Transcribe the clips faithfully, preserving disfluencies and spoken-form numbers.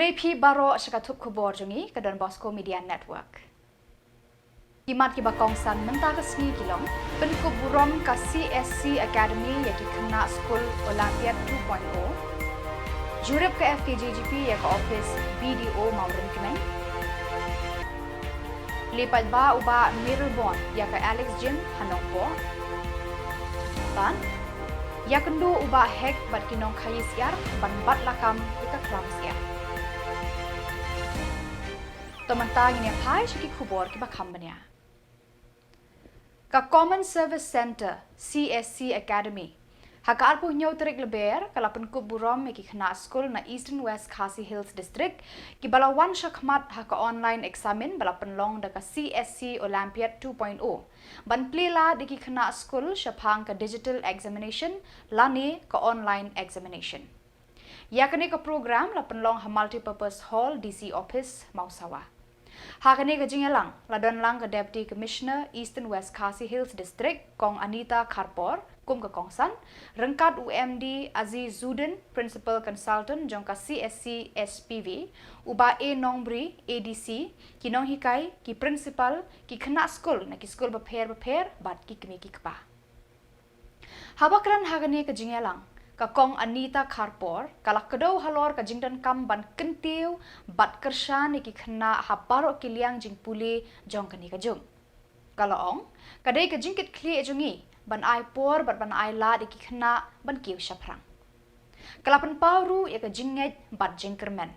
Khublei phi baroh sha ka thup khubor jong ngi ka Don Bosco Media Network. Ki mat kiba kongsan mynta ka sngi ki long: pynkup burom ka C S C Academy ïa ki khynnah skul Olympiad two point oh. Jurip ka F K J G P ïa ka ophis B D O Mawryngkneng. Leit paidbah u Bah Mayralborn ïa ka Alex Gym ha Nongpoh. Bad ïakynduh u Bah Hek bad ki nongkhaïi syiar ban bat lakam ïa ka khlam syiar. To mynta ngin ïa phai sha ki khubor kiba kham bniah. Ka Common Service Centre, C S C Academy, ha ka arphew hynñiew tarik Lber ka la pynkup burom ïa ki khynnah skul na Eastern West Khasi Hills District kiba la wan shakhmat ha ka online examen ba la pynlong da ka C S C Olympiad two point oh, ban plie lad ïa ki khynnah skul shaphang ka digital examination lane ka online examination. Ïa kane ka program la pynlong ha Multipurpose Hall, D C Office, Mawsawa. Ha kane ka jingïalang la don lang ka Deputy Commissioner Eastern West Khasi Hills District, Kong Anita Kharpor, kum ka kongsan, ryngkat u M D Azizuddin, Principal Consultant jong ka C S C S P V, u Bah A Nongbri, A D C, ki nonghikai, ki principal, ki khynnah skul na ki skul bapher bapher bad ki kmie ki kpa. Haba kren ha kane ka jingïalang, ka Kong Anita Kharpor ka la kdew halor ka jingdonkam ban kyntiew bad kyrshan ïa ki khynnah ha baroh ki liang jingpule jong kane ka juk. Ka la ong, ka dei ka jingkitkhlieh jong ngi ban ai por bad ban ai lad ïa ki khynnah ban kiew shaphrang. Ka la pynpaw ruh ïa ka jingngeit bad jingkyrmen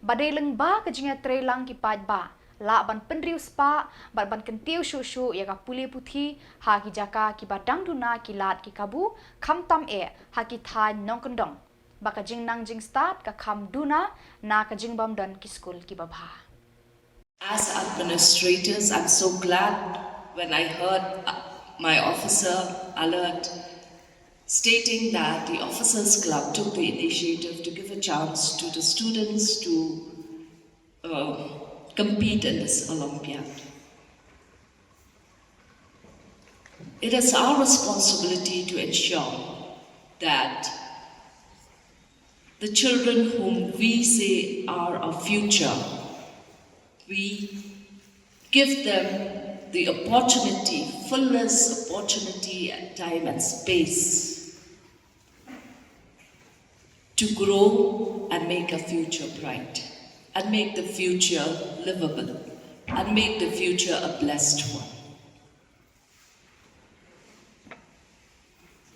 ba dei lyngba ka jingïatreilang ki paidbah lah ban pynriewspah bad ban kyntiew shuh shuh ïa ka pule puthi ha ki jaka kiba dang duna ki lad ki kabu, khamtam eh ha ki thaiñ nongkyndong, ba ka jingnang jingstad ka kham duna na ka jingbym don ki skul kiba bha. As administrators, I'm so glad when I heard, uh, my officer alert stating that the Officers Club took the initiative to give a chance to the students to, uh, compete in this Olympiad. It is our responsibility to ensure that the children whom we say are our future, we give them the opportunity, fullest opportunity and time and space to grow and make a future bright, and make the future livable, and make the future a blessed one.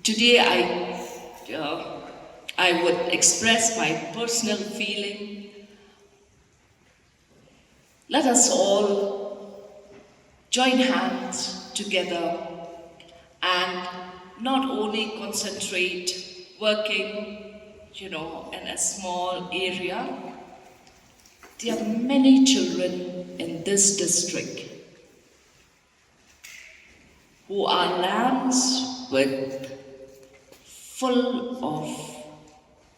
Today, I, uh, I would express my personal feeling. Let us all join hands together and not only concentrate working, you know, in a small area. There are many children in this district who are lamps with full of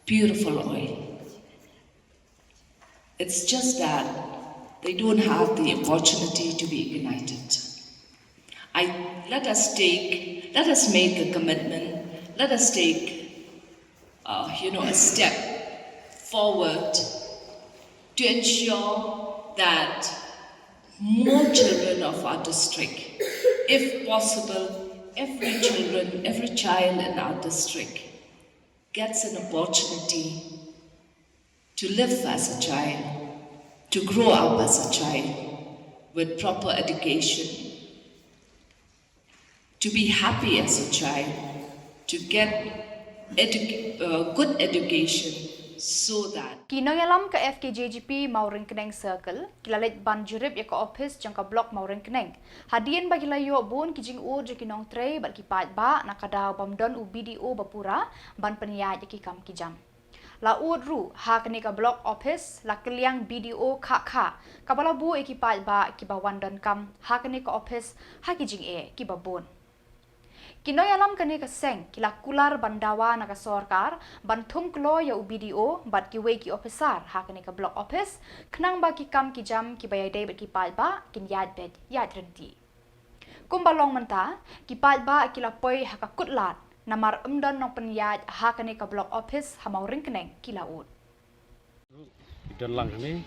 beautiful oil. It's just that they don't have the opportunity to be ignited. I, let us take, let us make a commitment, let us take, uh, you know, a step forward to ensure that more children of our district, if possible, every children, every child in our district gets an opportunity to live as a child, to grow up as a child with proper education, to be happy as a child, to get edu-, uh, good education, so that Ki nongïalam ka F K J G P Mawryngkneng Circle ki la leit ban jurip ïa ka ophis jong ka Block Mawryngkneng. Hadien ba ki la ïoh bun ki jingud jong ki nongtrei bad ki paidbah na ka daw bym don u B D O ba pura ban pynïaid ïa ki kam ki jam. La ud ruh ha kane ka Block Office, la kylliang B D O khah khah kaba la buh ïa ki paidbah kiba wan donkam ha kane ka ophis ha ki jingeh kiba bun. Ki nongïalam kane ka seng ki la kular ban dawa na ka sorkar ban thung kloi ïa u B D O bad kiwei ki ophisar ha kane ka Block Office, khnang ba ki kam ki jam kiba ïadei bad ki paidbah kin ïaid beit ïaid ryntih. Kumba long mynta, ki paidbah ki la poi ha ka kut lad namar ym don nongpynïaid ha kane ka Block Office ha Mawryngkneng, ki la ud. Don lang hangne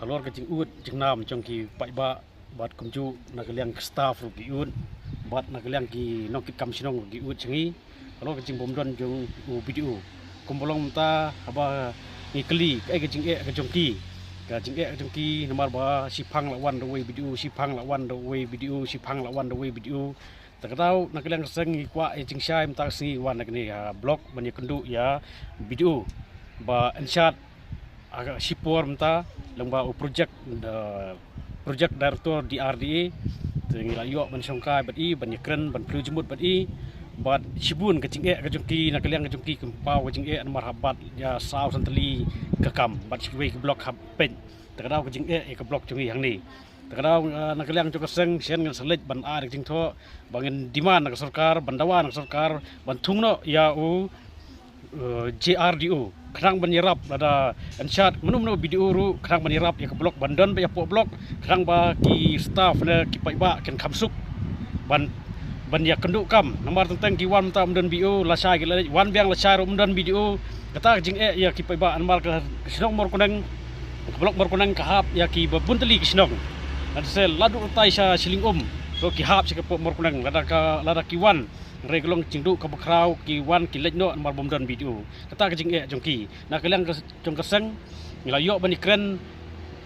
halor ka jingud jingnam jong ki paidbah bad kumjuh na ka liang ki staff ruh ki ud bad na ka liang ki nongkitkam shnong ruh ki ud sha ngi halor ka jingbymdon jong u B D O. Kumba long mynta haba ngi kylli kaei ka jingeh ka jong ki, ka jingeh ka jong ki namar ba shiphang la wan da uwei B D O, shiphang la wan da uwei B D O, shiphang la wan da uwei B D O. Ta ka daw na ka liang ka seng ngi kwah ïa jingshai mynta ka sngi wan na kane ka block ban ïakynduh ïa B D O ba yn shad ha ka shipor mynta lyngba u project, eh, project director D R D A. Te ngi la ïoh ban shongkai bad i, ban ïakren, ban plie jingmut bad i bad shibun ka jingeh ka jong ki, na ka liang ka jong ki kin paw ka jingeh namar hap bat ïa saw san tylli ka kam bad shi kawei ka block hap peit. Ta ka daw ka jingeh ïa ka block jong ngi hangne. Ta ka daw, eh, na ka liang jong ka seng shen ngin sa leit ban ai da ka jingthoh ba ngin demand na ka sorkar, ban dawa na ka sorkar ban thung noh ïa u, eh, J R D O khnang ban ïarap lada yn shad mynno mynno B D O ruh khnang ban ïarap ïa ka block, ban don beit hapoh block khnang ba ki staff ne ki paidbah kin kham suk ban, ban ïakynduh kam. Namar teng teng ki wan mynta ym don B D O, lashai ki la leit, wan biang lashai ruh ym don B D O. Kata ka jingeh ïa ki paidbah namar ka shnong Mawryngkneng, ka block Mawryngkneng ka hap ïa kiba bun tylli ki shnong. Lada se la duh tai sha Shillingum ruh ki hap sha ka pop Mawryngkneng lada ka, lada ki wan. Hynrei ka long ka jingduh kaba khraw, ki wan ki leit noh namar bym don B D O. Kata ka jingeh jong ki. Na ka liang ka, jong ka seng ngi la ïoh ban ïakren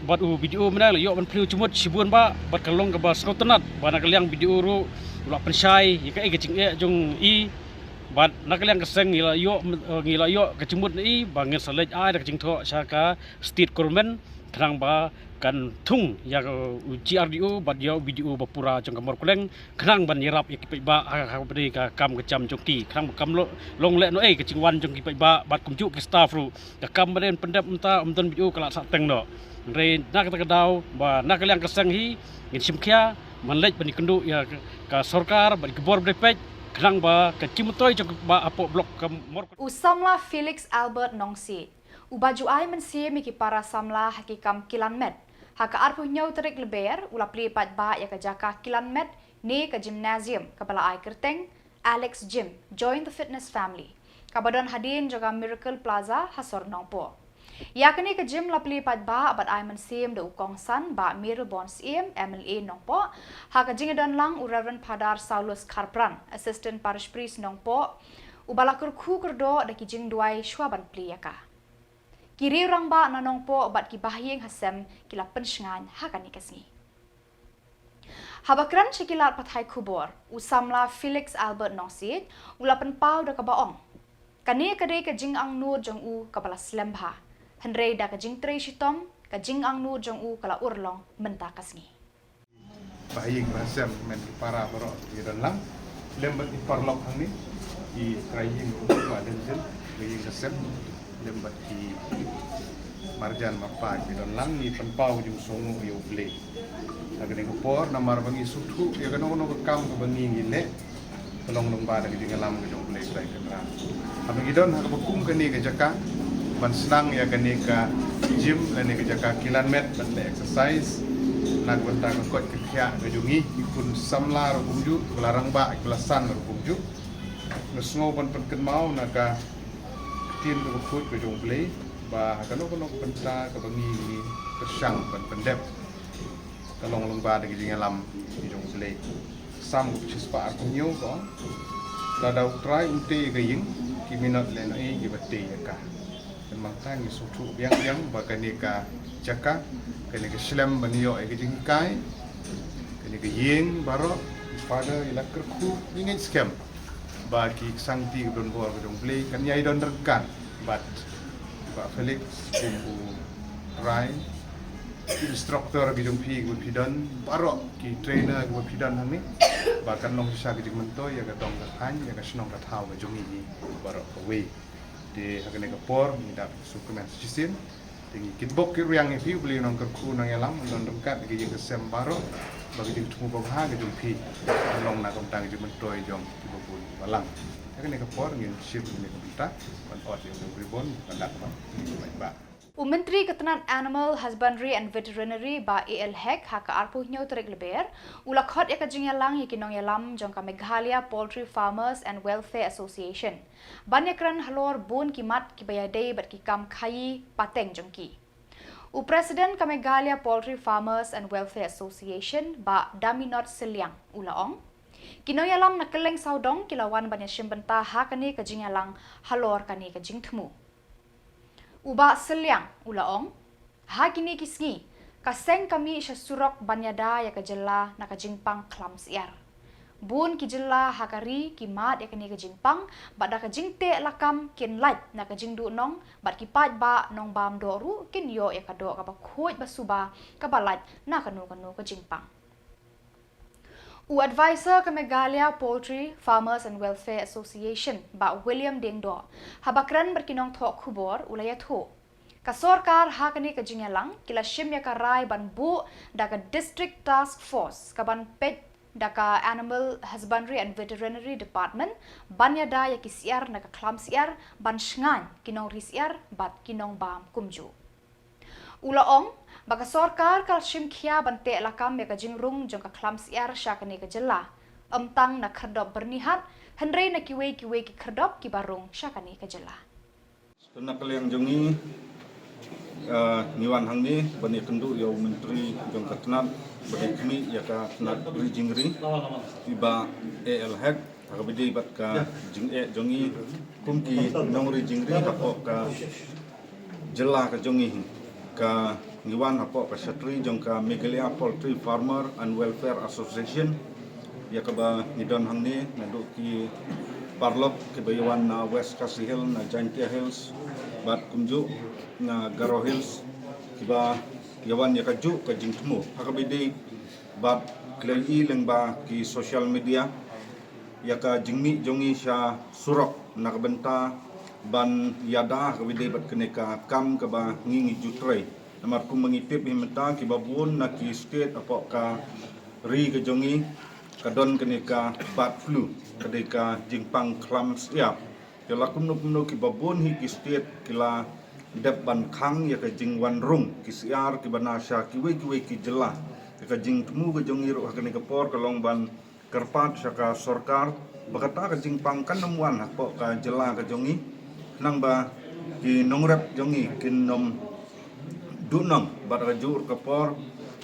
bad u B D O mynne, la ïoh ban plie jingmut shibun bha bad ka long kaba sngewtynnat ba na ka liang B D O ruh u la pynshai ïa kaei ka jingeh jong i. Bad na ka liang ka seng ngi la ïoh, eh, ngi la ïoh ka jingmut na i ba ngin sa leit ai da ka jingthoh sha ka state government khnang ba kan thung ïa ka, u G R D O bad ïa u B D O ba pura jong ka Mawryngkneng khnang ban ïarap ïa ki paidbah ha, ha, ha ka kam ka jam jong ki khnang ba kam lo-, long lehnohei ka jingwan jong ki paidbah bad kumjuh ki staff ruh. Ka kam ba dei ban pyndep mynta ym don B D O ka la sah teng noh. Hynrei na kata ka daw ba na ka liang ka seng hi ngin shim khia ban leit ban ïakynduh ïa ka, ka sorkar bad ki bor ba dei peit khnang ba ka jingmyntoi jong ki paidbah hapoh block ka Mawryngkneng. U samla Felix Albert Nongsiej uba ju ai mynsiem ïa ki para samla ha ki kam kilan met, ha ka arphew hynñiew tarik Lber u la plie paidbah ïa ka jaka kilan met ne ka gymnasium kaba la ai kyrteng Alex Gym, Join the Fitness Family, kaba don hadien jong ka Miracle Plaza ha sor Nongpoh. Ïa kane ka gym la plie paidbah bad ai mynsiem da u kongsan Bah Mayralborn Syiem, M L A Nongpoh, ha ka jingïadon lang u Reverend Father Saulus Kharpran, Assistant Parish Priest Nongpoh, uba la kyrkhu kyrdoh da ki jingduwai shuwa ban plie ïa ka. Ki riew rangbah na Nongpoh bad ki bahaïing hasem ki la pynshngaiñ ha kane ka sngi. Haba kren sha ki lad pathai khubor, u samla Felix Albert Nongsiej u la pynpaw da kaba ong, kane ka dei ka jingangnud jong u kaba la slem bha, hynrei da ka jingtrei shitom ka jingangnud jong u ka la urlong mynta ka sngi. Bahaïing bahasem, men ki para baroh ki don lang, lem bad ki paralok hangne, ki trai ïing ruh, ba don jin, bahaïing bahasem, lem bad ki marjan marpa ki don lang, ngi pynpaw ka jingsngewnguh ïa U Blei. Ha kane ka por namar ba ngi sngewthuh ïa kano kano ka kam kaba ngi ngi leh ka long lyngba da ka jingïalam ka jong U Blei Trai Kynrad. Haba ngi don ha kaba kum kane ka jaka ban sdang ïa kane ka gym lane ka jaka kilan met ban leh exercise na ka bynta ka koit ka khiah ka jong ngi ki khun samla ruh kumjuh, ki ba la rangbah, ki ba la san ruh kumjuh. Nga sngew ban pynkynmaw na ka ktien kaba khuid ka jong U Blei ba ha kano kano ka bynta kaba ngi ngi pyrshang ban pyndep ka long lyngba da ka jingïalam ka jong U Blei. Salm kaba shispah arphew hynñiew ka ong, lada U Trai um tei ïa ka ïing, ki minot lehnohei kiba tei ïa ka. Te mynta ngi sngewthuh biang biang ba kane ka jaka, kane ka shlem ban ïoh ïa ka jinghikai, kane ka ïing baroh, Father i la kyrkhu, ngi ngeit skhem ba ki sangti kiba don bor ka jong U Blei kan ïai don ryngkat bad Bah Felix kum u trai, ki instructor ki jong phi kiba phi don, baroh ki trainer kiba phi don hangne, ba kan long shisha ka jingmyntoi ïa ka dong ka thaiñ, ïa ka shnong ka thaw ka jong ngi baroh kawei. Te ha kane ka por ngi dap shu kmen shisien. Te ngi kitbok kitrwiang ïa phi, U Blei un nang kyrkhu nang ïalam, un don ryngkat ïa ka ïing ka sem baroh, ba ka jingthmu babha ka jong phi kan long na ka bynta ka jingmyntoi jong kiba bun balang. Ha kane ka por ngin shim kane ka bynta ban ot ïa u ribbon ban dak ban ïa ka paidbah. U Myntri ka tnat Animal Husbandry and Veterinary Bah A L Hek ha ka arphew hynñiew tarik Lber u la khot ïa ka jingïalang ïa ki nongïalam jong ka Meghalaya Poultry Farmers and Welfare Association ban ïakren halor bun ki mat kiba ïadei bad ki kam khaïi pateng jong ki. U President ka Meghalaya Poultry Farmers and Welfare Association, Bah Daminot Sylliang, u la ong, ki nongïalam na kylleng sawdong ki la wan ban ïashim bynta ha kane ka jingïalang halor kane ka jingthmu. U Bah Sylliang u la ong, ha kine ki sngi, ka seng ka mih sha surok ban ïada ïa ka jylla na ka jingpang khlam syiar. Bun ki jylla ha ka ri ki mad ïa kane ka jingpang, bad da ka jingteh lakam kin lait na ka jingduhnong, bad ki paidbah nongbam doh ruh kin ïoh ïa ka doh kaba khuid ba suba kaba lait na kano kano ka jingpang. U advisor ka Meghalaya Poultry Farmers and Welfare Association, Bah William Diengdoh, haba kren bad ki nongthoh khubor u la ïathuh, ka sorkar ha kane ka jingïalang ki la shim ïa ka rai ban buh da ka District Task Force ka ban peit da ka Animal Husbandry and Veterinary Department ban ïada ïa ki syiar na ka khlam syiar ban shngaiñ ki nongri syiar bad ki nongbam kumjuh. U la ong ba ka sorkar ka shim khia ban teh lakam ïa ka jingrung jong ka khlam syiar sha kane ka jylla, ym tang na khyrdop Byrnihat, hynrei na kiwei kiwei ki khyrdop kiba rung sha kane ka jylla. Te na ka liang jong ngi, ah, ngi wan hangne ban ïakynduh ïa u Myntri jong ka tnat ba dei khmih ïa ka tnat ri jingri, i Bah A L Hek, ha kaba ïadei bad ka jingeh jong ngi kum ki nongri jingri hapoh ka jylla ka jong ngi. Ka ngi wan hapoh ka shatri jong ka Meghalaya Poultry Farmer and Welfare Association, ïa kaba ngi don hangne naduh ki paralok kiba ïa wan na West Khasi Hills, na Jaintia Hills, bad kumjuh na Garo Hills, kiba ïa wan ïa kajuh ka jingthmu. Ha kaba ïadei bad ki la ïohi lyngba ki social media ïa ka jingmih jong ngi sha surok na ka bynta ban ïada ha kaba ïadei bad kane ka kam kaba ngi ngi ju trei. Namar kumba ngi tip hi mynta kiba bun na ki state hapoh ka ri ka jong ngi ka don kane ka bird flu, ka dei ka jingpang khlam syiar. Ïa la kumno kumno kiba bun hi ki state ki la dep ban khang ïa ka jingwan rung ki syiar kiba na sha kiwei kiwei ki jylla. Ïa ka jingthmu ka jong ngi ruh ha kane ka por ka long ban kyrpad sha ka sorkar ba kata ka jingpang kan ym wan hapoh ka jylla ka jong ngi, khnang ba ki nongrep jong ngi kin ym duhnong, bad ha kajuh ka por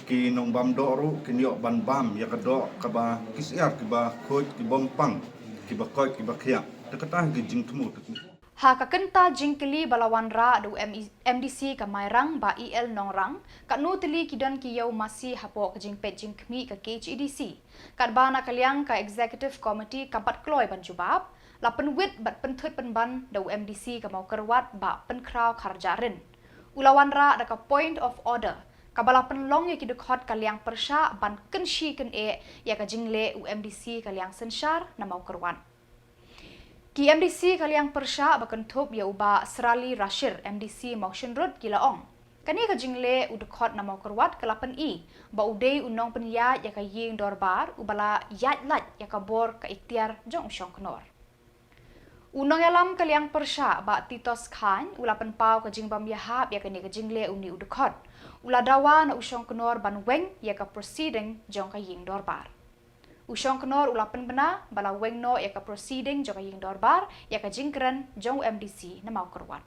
ki nongbam doh ruh kin ïoh ban bam ïa ka doh kaba, ki syiar kiba khuid, ki bym pang, kiba koit, kiba khiah. Te kata hi ka jingthmu te. Ha ka kynta jingkylli ba la wanrah da u M E, M D C ka Mairang, Bah E L Nongrang, katno tylli ki don ki ïew masi hapoh ka jingpeit jingkhmih ka K H A D C, katba na ka liang ka Executive Committee kam pat kloi ban jubab, la pynwit bad pynthut pynban da u M D C ka Mawkyrwat, Bah Pynkhraw Kharjahrin. U la wanrah da ka point of order kaba la pynlong ïa ki dkhot ka liang pyrshah ban kynshi kyneh ïa ka jingleh u M D C ka liang synshar na Mawkyrwat. Ki M D C ka liang pyrshah ba kynthup ïa u Bah Srali Rashir, M D C Mawshynrut, ki la ong, kane ka jingleh u dkhot na Mawkyrwat ka la pyni ba u dei u nongpynïaid ïa ka ïing dorbar uba la ïaid lait ïa ka bor ka iktiar jong u shongknor. U nongïalam ka liang pyrshah, Bah Titos Chyne, u la pynpaw ka jingbym ïahap ïa kane ka jingleh une u dkhot. U la dawa na u shongknor ban weng ïa ka proceeding jong ka ïing dorbar. U shongknor u la pynbna ba la weng noh ïa ka proceeding jong ka ïing dorbar ïa ka jingkren jong u M D C na Mawkyrwat.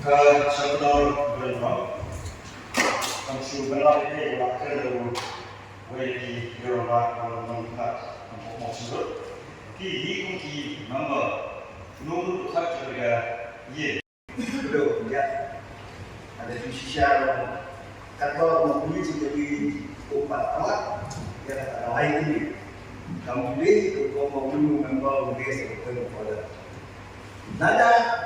Ka Salvador Glenville, kam shu bynrap ïa ka, ïa ka kren da u wei ki bureaucrat ba nongmihkhmat hapoh Mawshynrut. Ki hi kum ki member, nongmihkhmat ka ïa. Ada tu shisha katba ma puli ji jadi ko pat awak, ïa kata lain ni. Kam puli ko ma puli member, member. Nada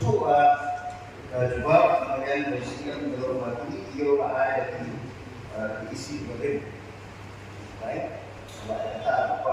To, ah, ah, jubab, kemudian dari sini kita menjawab lagi, dia lah ada di, ah, di isi batin. Baik, kalau ada apa,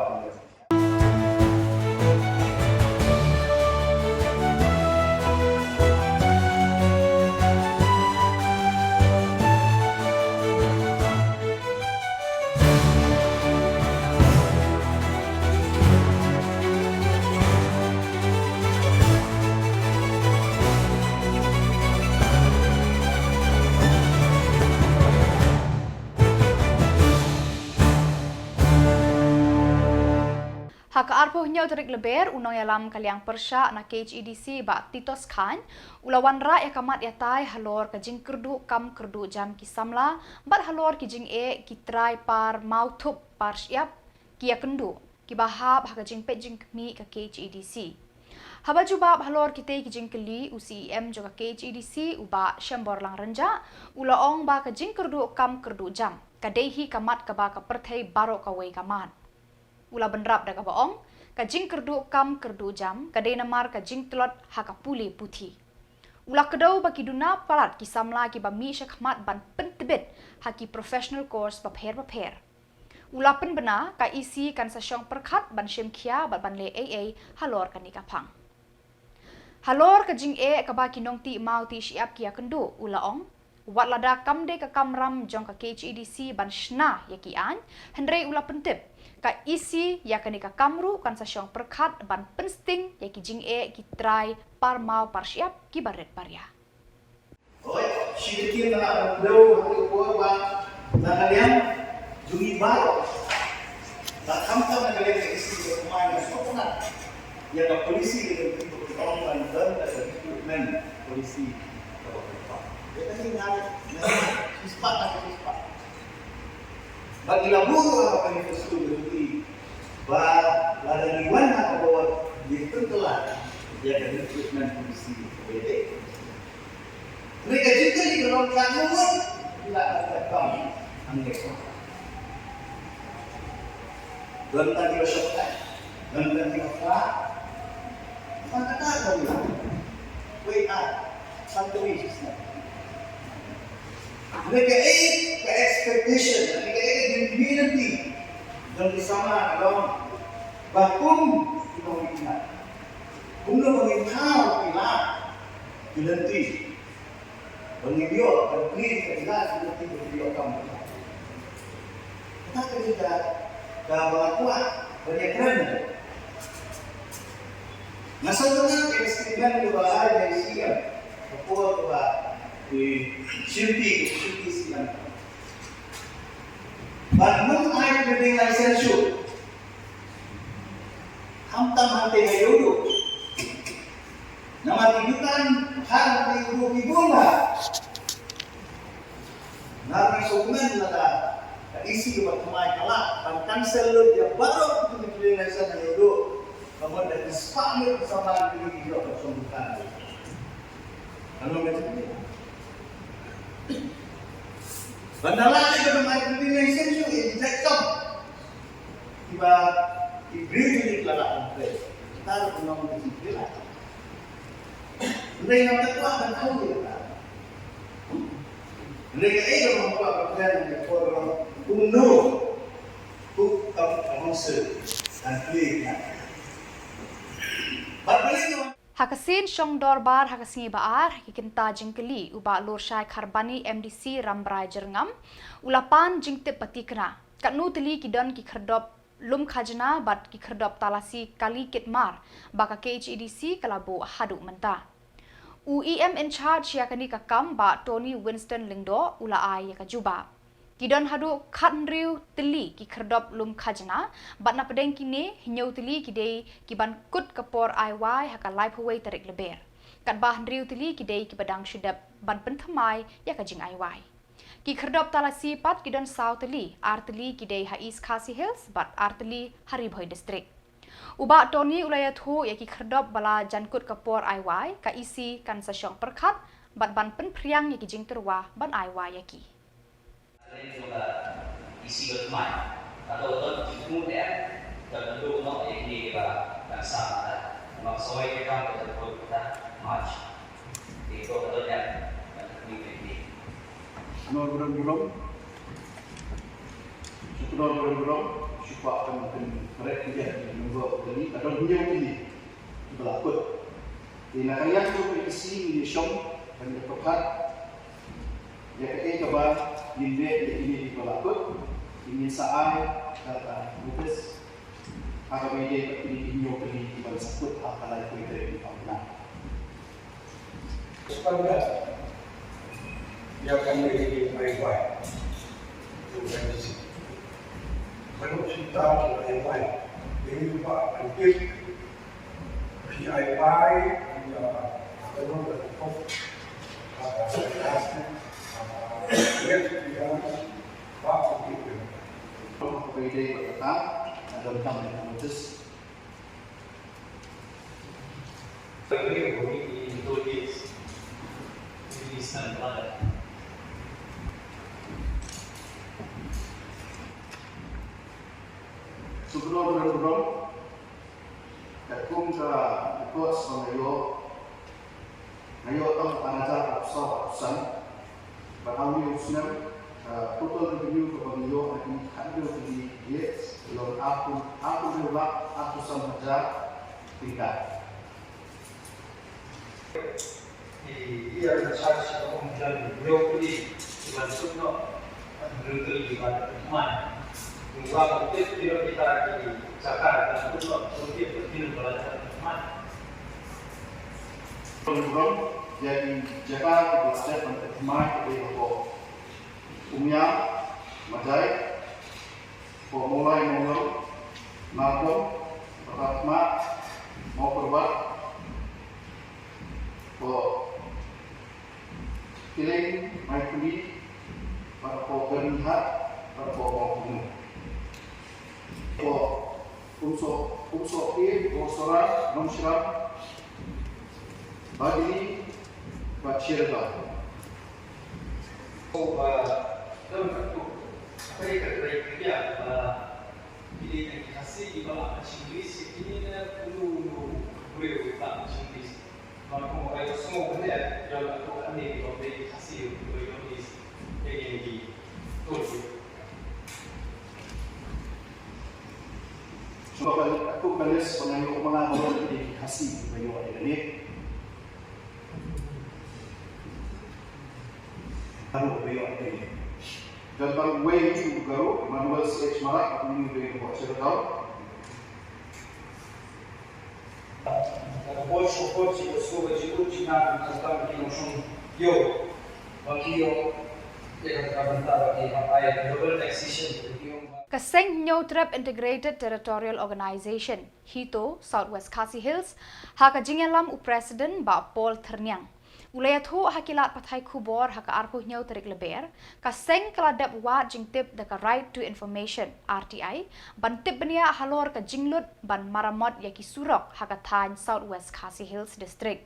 Ha ka arphew hynñiew tarik Lber, u nongïalam ka liang pyrshah na K H A D C, Bah Titos Chyne, u la wanrah ïa ka mat ïatai halor ka jingkyrduh kam kyrduh jam ki samla bad halor ki jingeh ki trai par maw thup par shyiap, ki ïakynduh kiba hap ha ka jingpeit jingkhmih ka K H A D C. Haba jubab halor kitei ki jingkylli, u C E M jong ka K H A D C, u Bah Shemborlang Rynjah, u la ong ba ka jingkyrduh kam kyrduh jam ka dei hi ka mat kaba ka pyrthei baroh kawei ka mad. U la bynrap da kaba ong, ka jingkyrduh kam kyrduh jam ka dei namar ka jingtlot ha ka pule puthi. U la kdew ba ki duna palat ki samla kiba mih shakhmat ban pyntbit ha ki professional course bapher bapher. U la pynbna ka E C kan sa shong pyrkhat ban shim khia bad ban leh ei ei halor kane ka phang. Halor ka jingeh kaba ki nongtih maw tih shyiap ki ïakynduh, u la ong, wat lada kam dei ka kamram jong ka K H A D C ban shna ïa ki aiñ, hynrei u la pyntip, ka E C ïa kane ka kam ruh kan sa shong pyrkhat ban pynsting ïa ki jingeh ki trai par maw par shyiap kiba rit ba ria. Oi, shi ktien na dau ha ka por ba na ka liang jong ngi baroh. Ba khamtam na ka liang ka issue ka kumne na sokna. Ïa ka policy ka jong ngi ba ka ong ban don ka recruitment policy ka ba ka. Ïa ka ni na na sispa na sispa. Ba ki la buh ha ka manifesto ka jong ngi ba lada ngi wan ha ka bor ngi pynkylla ïa ka recruitment policy ka ba ïadei. Hynrei ka jingkylli ka long katno ngut ki la dap ban kam hangne. Don tang kiba shongkai, don tang kiba phla. Tang kata ka long. Wei ar, san tawi shisnem. Hynrei kaei ka expectation, hynrei kaei ka jingkylli jong ki samla ka long ba kum ki nongmihkhmat, kumno ba ngin thaw ki lad ki lynti. Ba ngin ïoh, ba ngin ïoh, ba ngin ïoh, ba ngin ïoh kam. Kata ka dei ka, ka ba nga kwah ban ïakren. Nga sngewthuh ka statement kaba ai da i C M. Ka por kaba i shimti, shimti C M. Ban ym ai training license shuh. Am tam hangtei ha ïewduh. Namar ki dukan ha hangtei ïewduh ki bun bha. Nar ngi sngewkmen lada ka E C kaba thymmai ka lah ban cancel lut ïa baroh kito ki trading license ha ïewduh. Ka mut da ki spah lut ki samla ki ïewduh ka shong dukan. Ka long ka jingkit. Ban da lah ïa ka thymmai trading license shu ïa ki jait kam. Kiba ki briew ki la la kan pre. Kita ruh pynlong ki ki la. Hynrei ngam da kwah ban khaw ïa ka. Hynrei kaei kaba ngam kwah ban kren ïa ka por ba kumno. Cook Town Council kan plie ïa ka. Bad balei ngam Ha ka sien shong dorbar ha ka sngi ba ar, ha ki kynta jingkylli, u Bah Lurshai Kharbani, M D C Rambrai Jyrngam, u la pan jingtip ba thikna. Katno tylli ki don ki khyrdop lum khajna bad ki khyrdop talasi kali kit mar, ba ka K H A D C ka la buh haduh mynta. U E M in charge ïa kane ka kam, Bah Tony Winston Lyngdoh, u la ai ïa ka jubab. Ki don haduh khathynriew tylli ki khyrdop lum khajna, bad na pdeng kine, hynñiew tylli ki dei ki ban kut ka por ai wai ha ka laiphew wei tarik Lber. Katba hynriew tylli ki dei kiba dang shu dep ban pynthymmai ïa ka jingai wai. Ki khyrdop talasi pat ki don saw tylli, ar tylli ki dei ha East Khasi Hills, bad ar tylli ha Ri Bhoi District. U Bah Tony u la ïathuh ïa ki khyrdop ba la jan kut ka por ai wai, ka E C kan sa shong pyrkhat, bad ban pynphriang ïa ki jingtyrwa ban ai wai ïa ki. Ring jong ka E C ba thymmai. Hato ka don jingthmu ne em? Ka kynduh noh ïa kine kiba kan sah mynta. Namar ka sawai ka kam ka dang kut mynta March. Te to ka don em? Kan kynduh ïa kine. Nor burom burom. Shu nor burom burom. Shu kwah kan kan merek dia nunggu kali. Ka don hynñiew kali. Ba la kut. Te na ka liang jong ka E C ngi ïa shong ban ïa pyrkhat ïa kaei kaba ngin leh ïa kine kiba la kut, ngin sa ai ka, ka notice ha kaba ïadei bad kine ki hynñiew tylli kiba la sa kut ha ka laiphew tarik u Naiwieng. Standard ïa kane ka dei ai wai. Ka dei shi tam ai wai. Dei ba kan kit P I Y, uh, I don't know the book, uh, uh, yes, we are, uh, we dei ba kata, uh, don tam ïa ka notice. Agree with me in two days. It is not bad. Subro, subro. Katkum ka records ba nga ïoh, nga ïoh tang arhajar arphew saw arphew san. Bad ha une u snem, ka total revenue kaba ngi ïoh na kine ki khathynriew tylli ki ïa, ïoh arphew, arphew hynriew lak arphew san hajar tyngka. Ki ïa ka charge ka ong jan hynñiew tylli ki ban suk noh, hynñiew tylli ki ban man. Ngi wan tip ki long kita ki jaka ki ban suk noh, suk tip ki long ba la man. Ïa ki jaka ki ban suk man ki dei hapoh Umïa, Majai, Ko Mawlai Mawlong, Markhong, Patatma, Mawkyrwat, ko Killing, Maikhuli, bad ko Byrnihat, bad ko Mawkyrwat. Ko Umso, Umso Pir, ko Sora, Nongshram, Badili, bad Shirga. Ko ba don ka tu, apa yang kata dia ba Kine ki Khasi kiba lah ka Chinglish, kine ne ulu ulu briew kiba lah ka Chinglish. Bad kumba ka ïohsngew hangne, ïa la ka kane kiba peit ki Khasi kiba ïoh ki, ïa kine ki tur ki. Shuwa ka, ka list ba nga ïoh ma nga ba ïoh ki Khasi kiba ïoh ïa kane. Baroh ba ïoh ïa kane. Don tang uwei u Garo, Emmanuel C H Marak, uwei u dei na Port Shiradaw. Ka bor sha bor shi ka shuh ka jingmut jingmane ka tam ki nongshong ïew. Ba ki ïoh ïa ka bynta ba ki hap ai double taxation, ba ki ïoh ba Ka Seng Hynñiewtrep Integrated Territorial Organization, HITO, South West Khasi Hills, ha ka jingïalam u President Bah Paul Thyrniang, u la ïathuh ha ki lad pathai khubor ha ka arphew hynñiew tarik Lber, ka seng ka la dep wad jingtip da ka Right to Information, R T I, ban tip bniah halor ka jinglut ban maramot ïa ki surok ha ka thaiñ South West Khasi Hills District.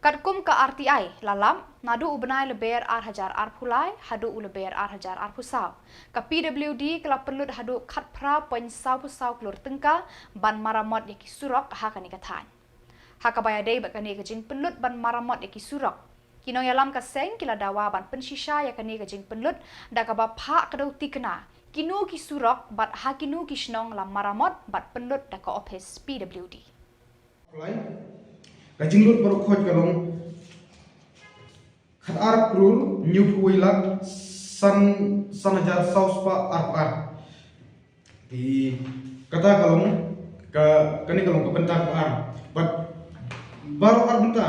Katkum ka R T I la lap, naduh u bnai Lber ar hajar arphew lai haduh u Lber ar hajar arphew saw, ka P W D ka la pynlut haduh khatphra point saw phew saw klur tyngka ban maramot ïa ki surok ha kane ka thaiñ. Ha kaba ïadei bad kane ka jingpynlut ban maramot ïa ki surok, ki nongïalam ka seng ki la dawa ban pynshisha ïa kane ka jingpynlut da kaba phah kdew thikna kino ki surok bad ha kino ki shnong la maramot bad pynlut da ka ophis P W D. Ka jinglut baroh khoit ka long khatar klur hynñiewphew wei lak san, san hajar saw spah arphew ar. Te kata ka long ka, kane ka long ka bynta kaba ar. Bad baroh ar bynta,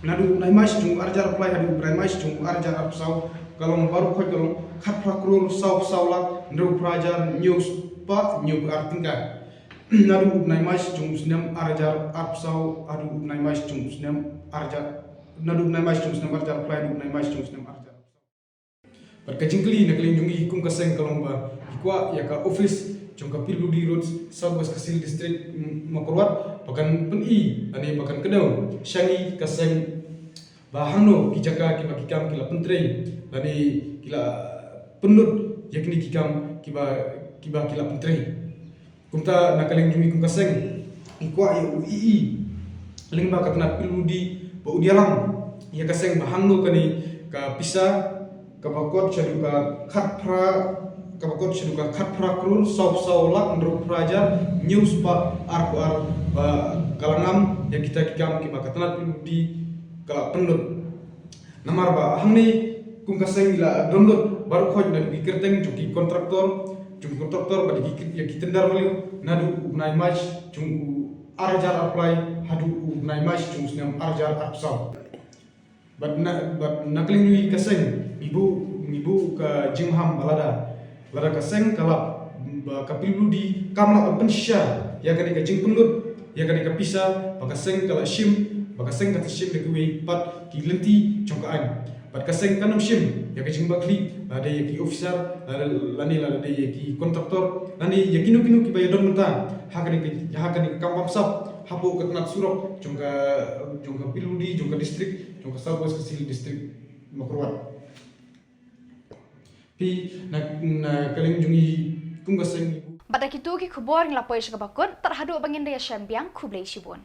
naduh u bnai March jong u ar hajar arphew lai haduh u bnai March jong u ar hajar arphew saw, ka long baroh khoit ka long khatphra klur saw phew saw lak hynriewphew phra hajar hynñiew spah hynñiewphew ar tyngka. Naduh u bnai March jong u snem ar hajar arphew saw haduh u bnai March jong u snem ar hajar, naduh u bnai March jong u snem ar hajar arphew lai haduh u bnai March jong u snem ar hajar. Bad ka jingkylli na ka liang jong ngi kum ka seng ka long ba ki kwah ïa ka ophis jong ka P W D Road South West Khasi Hills District, mm, Mawkyrwat, ba kan pyni lane ba kan kdew sha ngi ka seng ba hangno ki jaka kiba ki kam ki la pyntrei lane ki la pynlut ïa kine ki kam kiba, kiba ki la pyntrei. Kumta na ka liang jong ngi kum ka seng, ngi kwah ïa u E E lyngba ka tnat P W D ba un ïalam ïa ka seng ba hangno kane ka pisa kaba kot shaduh ka khatphra, kaba kot shaduh ka khatphra klur saw phew saw lak hynriewphew phra hajar hynñiew spah arphew ar ba ka la ngam ïa kita ki kam kiba ka tnat P W D ka la pynlut. Namar ba hangne kum ka seng ngi la don lut baroh khoit naduh ki kyrteng jong ki kontraktor, jong ki kontraktor bad ïa ki, ïa ki tender value naduh u bnai March jong u ar hajar arphew lai haduh u bnai March jong u snem ar hajar arphew saw. Bad na, bad na ka liang jong ngi ka seng ngi buh, ngi buh ka jingmaham ba lada, lada ka seng ka lap ba ka P W D kam lah ban pynshisha ïa kane ka jingpynlut ïa kane ka pisa ba ka seng ka la shim, ba ka seng ka shim da kiwei pat ki lynti jong ka aiñ. Bad ka seng kan ym shim ïa ka jingbakhlieh lada ïa ki officer, lada, lane lada ïa ki kontraktor lane ïa kino kino kiba ïadon bynta ha kane ka, ha kane ka kam bamsap hapoh ka tnat surok jong ka, jong ka P W D, jong ka district, jong ka South West Khasi Hills District Mawkyrwat. Phi, na, na ka liang jong ngi kum ka seng ngi buh. Bad da kito ki khubor ngi la poi sha kaba kut, tad haduh ba ngin da ïashem biang, khublei shibun.